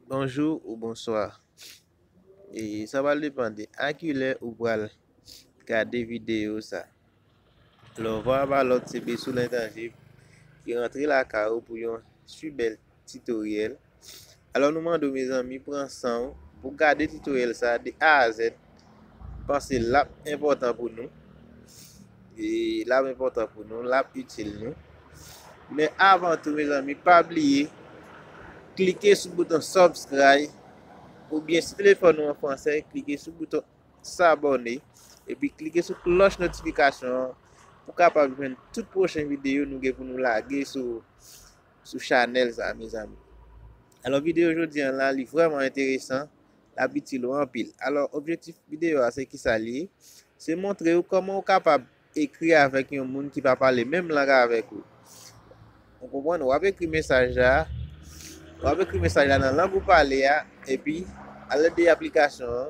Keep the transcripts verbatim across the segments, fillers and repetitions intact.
Bonjou ou bonswa. E sa pral depann de a kilè ou pral gade videyo sa. Lè w vwa ba lòt se Besou Lentanjib ki rantre lakay ou pou yon sibèl titoryèl. Alò nou mande w mezanmi pran san w pou gade titoryèl sa de A a Z. Panse l ap enpòtan pou nou. E l ap enpòtan pou nou, l ap itil nou. Men avan tou mezanmi pa bliye klike sou bouton subscribe oubyen si telefòn ou an fransè klike sou bouton s'abonner epi klike sou klòch notifikasyon an pou kapab jwenn tout pwochen videyo nou gen pou nou lage sou sou chanèl sa mezanmi. Alò videyo jodi an la li vrèman enteresan, l ap itil ou anpil. Alò objektif videyo a se kisa l ye? Se montre w kòman w kapab ekri avèk yon moun ki pa pale menm lang avèk ou. Ou konprann? W ap ekri mesaj la, w ap ekri mesaj la nan lang ou pale a, epi alèd de aplikasyon an,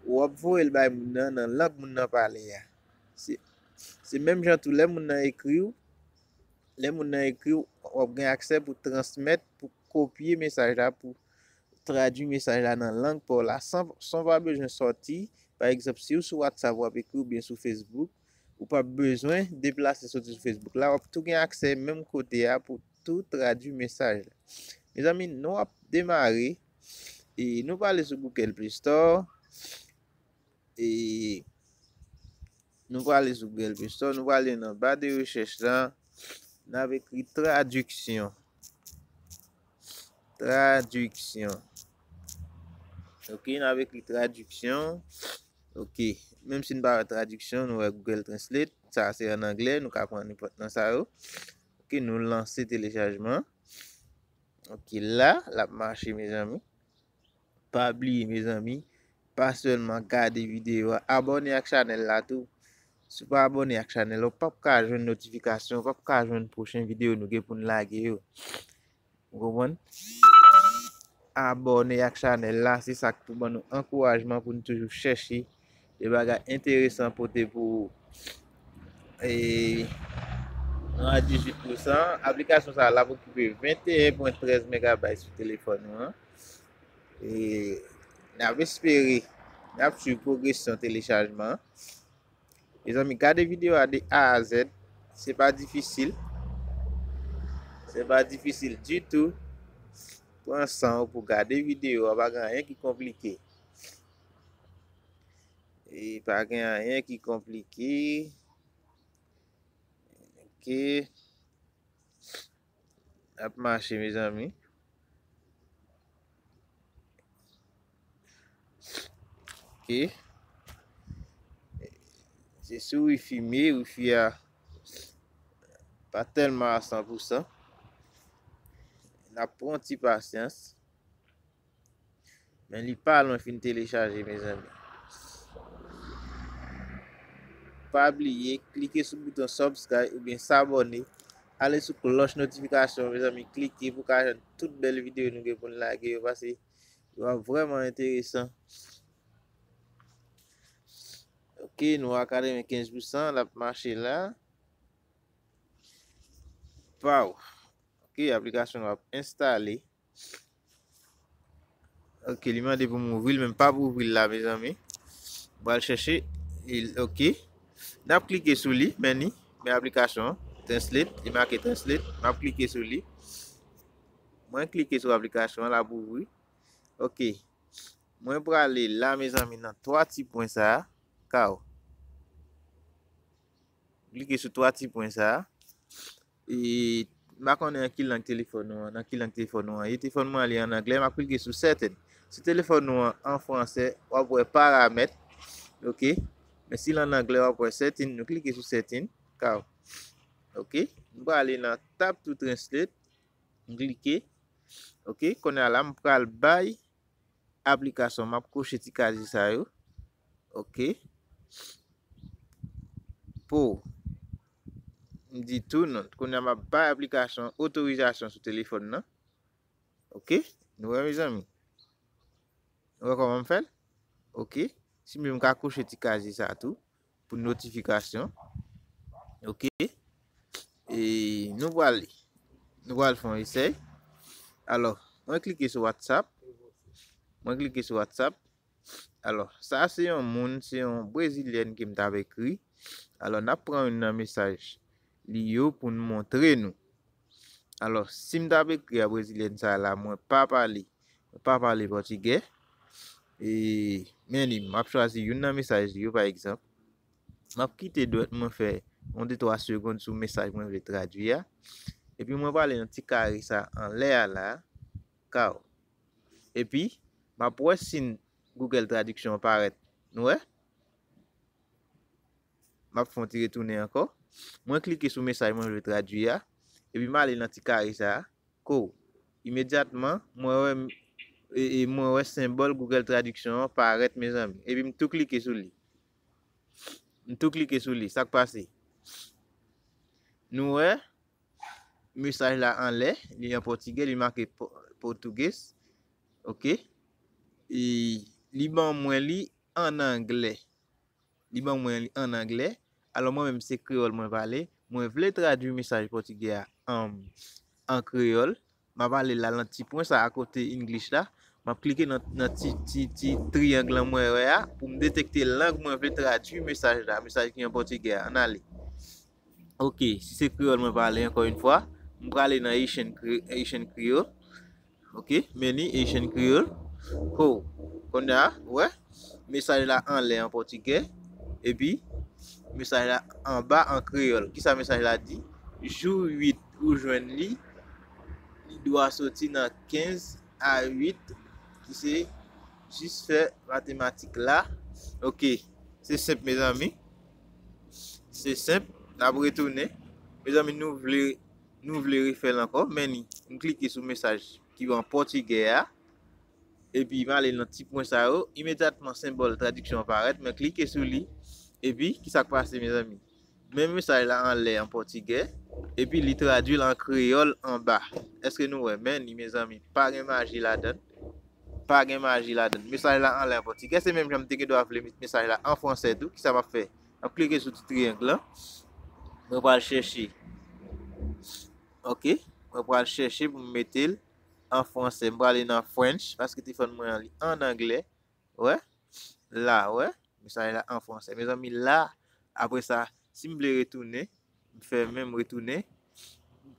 w ap voye l bay moun nan nan lang moun nan pale a. Se, se menm jan tou lè moun nan ekri w, lè moun nan ekri w, w ap gen aksè pou transmèt, pou kopye mesaj la, pou tradui mesaj la nan lang pa w la, san, san w pa bezwen sòti. Pa egzanp, si w sou WhatsApp w ap ekri oubyen sou Facebook, ou p ap bezwen deplase soti sou Facebook la, w ap tou gen aksè menm kote a pou tou tradui mesaj la. Mezanmi, nou ap demare e nou prale sou Google Play Store. E nou prale sou Google Play Store, nou prale nan ba de rechèch la, n ap ekri tradiksyon. Tradiksyon. Ok, n ap ekri tradiksyon. Ok, menm si n pa wè tradiksyon, nou wè Google Translate. Sa se an anglè, nou ka pran nenpòt nan sa yo. Ok, nou lanse telechajman. Ok, la, l ap mache mezanmi. Pa bliye mezanmi, pa sèlman gade videyo a, abòne ak chanèl la tou. Si w pa abòne ak chanèl la, ou p ap ka jwenn notifikasyon, ou p ap ka jwenn pwochen videyo nou gen pou n lage yo. Ou konprann? Abòne ak chanèl la, se sa k pou ban nou ankourajman pou n toujou chèche de bagay enteresan pote pou ou. E, nou a dizuit pousan. Aplikasyon sa a l ap okipe venteyen pwen trèz megabayt sou telefòn ou an. E n ap espere, n ap swiv pwogresyon telechajman an. Mezanmi, gade videyo a de A a Z. Se pa difisil. Se pa difisil ditou. Pran san w pou gade videyo a, pa gen anyen ki konplike. E pa gen anyen ki konplike. Ok. Ap mache, mezanmi. Ok. Se sou wifi m ye, wifi a pa tèlman a san pousan. N ap pran yon ti pasyans. Men li pa lwen fin telechaje, mezanmi. Pa bliye, klike sou bouton subscribe oubyen s'abonner. Ale sou klòch notifikasyon, mezanmi, klike pou w ka jwenn tout bèl videyo nou gen pou n lage yo, paske yo ap vrèman enteresan. Ok, nou a katrevenkenz pousan, l ap mache la. Paw. Ok, aplikasyon nou ap enstale. Ok, li mande pou m ouvri l, men m p ap ouvri l la, mezanmi. M pral chèche, ok. N ap klike sou li, men ni, men aplikasyon an, Translate, li make Translate, m ap klike sou li. Mwen klike sou aplikasyon an, l ap ouvri. Ok. Mwen prale la, mezanmi, nan twa ti pwen sa a, kaw. Klike sou twa ti pwen sa a. E m pa konnen nan ki lang telefòn ou an, nan ki lang telefòn ou an ye. Telefòn mwen an li an anglè, m ap klike sou Setting. Si telefòn ou an an fransè, w ap wè paramèt. Ok. Men si l an anglè, w ap wè Setting, nou klike sou Setting, kaw. Ok. M prale nan Tap to Translate. M klike. Ok, kounye a la m pral bay aplikasyon, m ap koche ti kazye sa yo. Ok. Pou m di tou non, kounye a m ap bay aplikasyon otorizasyon sou telefòn nan. Ok, nou wè mezanmi. Ou wè kòman m fè l? Ok. Si m vle m ka koche ti kazye sa tou pou notifikasyon. Ok. E nou pral, nou pral fè yon esèy. Alò, mwen klike sou WhatsApp. Mwen klike sou WhatsApp. Alò, sa se yon moun, se yon brezilyèn ke m t ap ekri. Alò, n ap pran youn nan mesaj li yo pou n montre nou. Alò, si m t ap ekri a brezilyèn sa la, mwen pa pale, mwen pa pale pòtigè. E, men li, m ap chwazi youn nan mesaj li yo, pa egzanp. M ap kite dwèt mwen fè yon de twa segonn sou mesaj mwen vle tradui a. Epi mwen prale nan ti kare sa anlè a la. Kaw. Epi, m ap wè si Google Traduction parèt. Nou wè? M ap fè yon ti retounen ankò. Mwen klike sou mesaj mwen vle tradui a. Epi m ale nan ti kare sa a. Ko. Imedyatman, mwen wè, e, e, mwen wè senbòl Google Traduction an parèt, mezanmi. Epi m tou klike sou li. M tou klike sou li. Sa k pase? Nou wè, mesaj la anlè, li an pòtigè, li make po-, Português. Ok. E li ban mwen li an anglè. Li ban mwen li an anglè. Alò, mwen menm, se kreyòl mwen pale. Mwen vle tradui mesaj pòtigè a an, an kreyòl. M ap ale la nan ti pwen sa akote English la. M ap klike nan, nan ti, ti, ti triyang lan mwen wè a pou m detekte lang mwen vle tradui mesaj la, mesaj ki an pòtigè a. Ann ale. Ok, si se kreyòl mwen pale ankò yon fwa, m prale nan Haitian Cre-, Haitian Creole. Ok, meni Haitian Creole. Ko, kounye a, ou wè, mesaj la anlè an pòtigè, epi mesaj la anba an kreyòl. Kisa mesaj la di? Jou uit ou jwenn li, li dwa soti nan kenz a uit, ki se jis fè matematik la. Ok, se senp, mezanmi. Se senp, n ap retounen. Mezanmi, nou vle, nou vle refè l ankò, men ni, m klike sou mesaj ki an pòtigè a. Epi m ale nan ti pwen sa yo, imedyatman senbòl tradiksyon an parèt, mwen klike sou li. Epi, kisa k pase, mezanmi? Men mesaj la anlè an pòtigè, epi li tradui l an kreyòl anba. Èske nou wè? Men ni, mezanmi, pa gen maji ladan l. Pa gen maji ladan l. Mesaj la anlè an pòtigè, se menm jan m te gen dwa vle mesaj la an fransè tou. Kisa m ap fè? M ap klike sou ti triyang lan. Mwen pral chèche. Ok. Mwen pral chèche pou m mete l an fransè. M prale nan French, paske telefòn mwen an li an anglè. Wè? La, wè? Mesaj la an fransè. Mezanmi, la, apre sa, si m vle retounen, m fè menm retounen.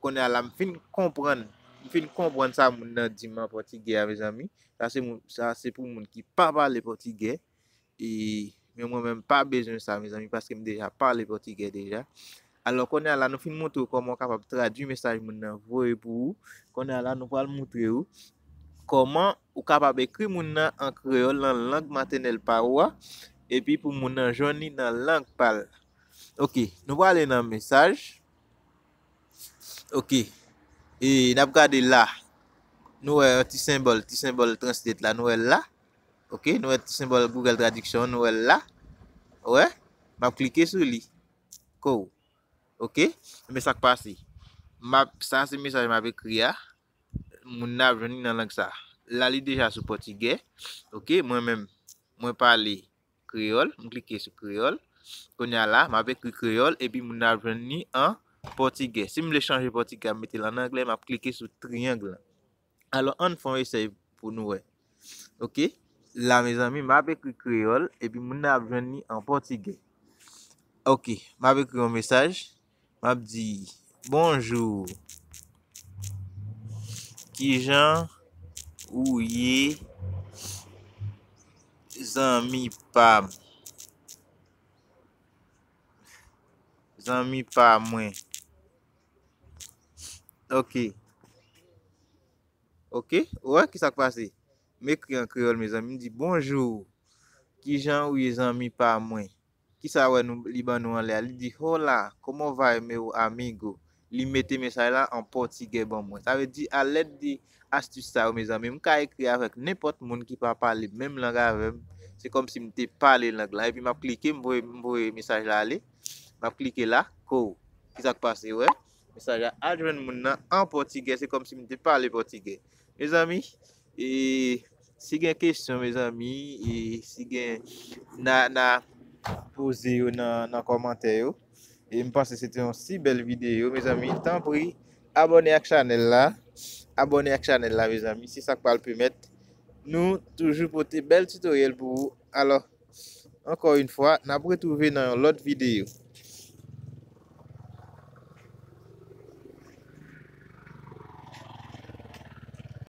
Kounye a la, m fin konprann. M fin konprann sa moun nan di m an pòtigè a, mezanmi. Sa se moun, sa se pou moun ki pa pale pòtigè. E, men mwen menm pa bezwen sa, mezanmi, paske m deja pale pòtigè deja. Alò, kounye a la, nou fin montre w kòman w kapab tradui mesaj moun nan voye pou ou. Kounye a la, nou pral montre w kòman ou kapab ekri moun nan an kreyòl nan lang matènèl pa ou a, epi pou moun nan jwenn li nan lang pa l. Ok, nou prale nan mesaj. Ok, e n ap gade la. Nou wè yon ti senbòl, ti senbòl translate la, nou wè l la. Ok, nou wè ti senbòl Google Traduction, nou wè l la. Ou wè? M ap klike sou li. Ko. Ok? Men sa k pase. M ap, sa se mesaj m ap ekri a. Moun nan ap jwenn li nan lang sa. La, li deja sou pòtigè. Ok, mwen menm, mwen pale kreyòl. M klike sou kreyòl. Kounye a la, m ap ekri kreyòl, epi moun nan ap jwenn li an pòtigè. Si m vle chanje pòtigè a, m mete l an anglè, m ap klike sou triyang lan. Alò, ann fè yon esèy pou nou wè. Ok? La, mezanmi, m ap ekri kreyòl, epi moun nan ap jwenn li an pòtigè. Ok, m ap ekri yon mesaj. M ap di, bonjou. Kijan ou ye, zanmi pa m? Zanmi pa mwen. Ok. Ok, ou wè kisa k pase? M ekri an kreyòl, mezanmi, m di, bonjou. Kijan ou ye, zanmi pa mwen? Kisa wè nou, li ban nou anlè a? Li di, hola, como vai, meu amigo? Li mete mesaj la an pòtigè ban mwen. Sa vle di, alèd de astis sa yo, mezanmi, m ka ekri avèk nenpòt moun ki pa pale menm lang avè m. Se kòmsi m te pale lang la. Epi m ap klike, m voye, m voye mesaj la ale. M ap klike la, ko. Kisa k pase, wè? Mesaj la al jwenn moun nan an pòtigè, se kòmsi m te pale pòtigè. Mezanmi, e, si gen kesyon, mezanmi, e, si gen, n a, n a poze yo nan, nan kòmantè yo. E m panse se te yon si bèl videyo, mezanmi. Tanpri, abòne ak chanèl la. Abòne ak chanèl la, mezanmi. Se sa k pral pèmèt nou toujou pote bèl tutoriel pou ou. Alò, ankò yon fwa, n ap retwouve nan yon lòt videyo.